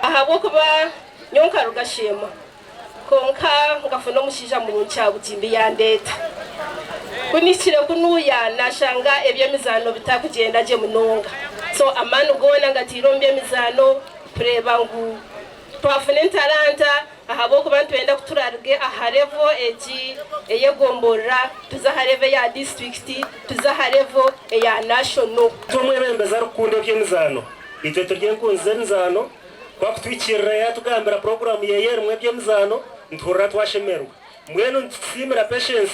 Ahabw'okuba nyowe nkaruga Sheema, kwonka nkafuna omushaija murungi aha Bugimbi yandeeta. Ku nihikire kunuuya naashanga eby'emizaano bitakugyenda gye munonga. So amaani goona ngataire omu by'emizaano kureeba ngu twafuna entaranta ahabw'okuba nitwenda ku turaruge aha level egi ey'egomborora tuze aha level eya disiturikiti tuze aha level eya national. Itwe omwebembezi arikukunda eby'emizaano. Itwe turi enkunzi z'emizaano. Ku akutwikirira yaatugambira puroguraamu ye erimu eby'emizaano, nituhurira twashemererwa. Mbwenu nitukusiimira Patience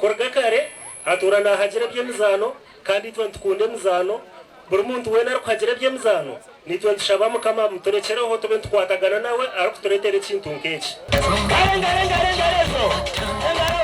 kuruga kare atuura naahagira eby'emizaano kandi itwe nitukunda emizaano. Buri muntu weena arikuhagira eby'emizaano, naitwe nitushaba Mukama amuturekyereho tube nitukwatagana nawe arikutureetera ekintu nk'eki. Engaro, engaro, engaro, engaro ezo! Engaro!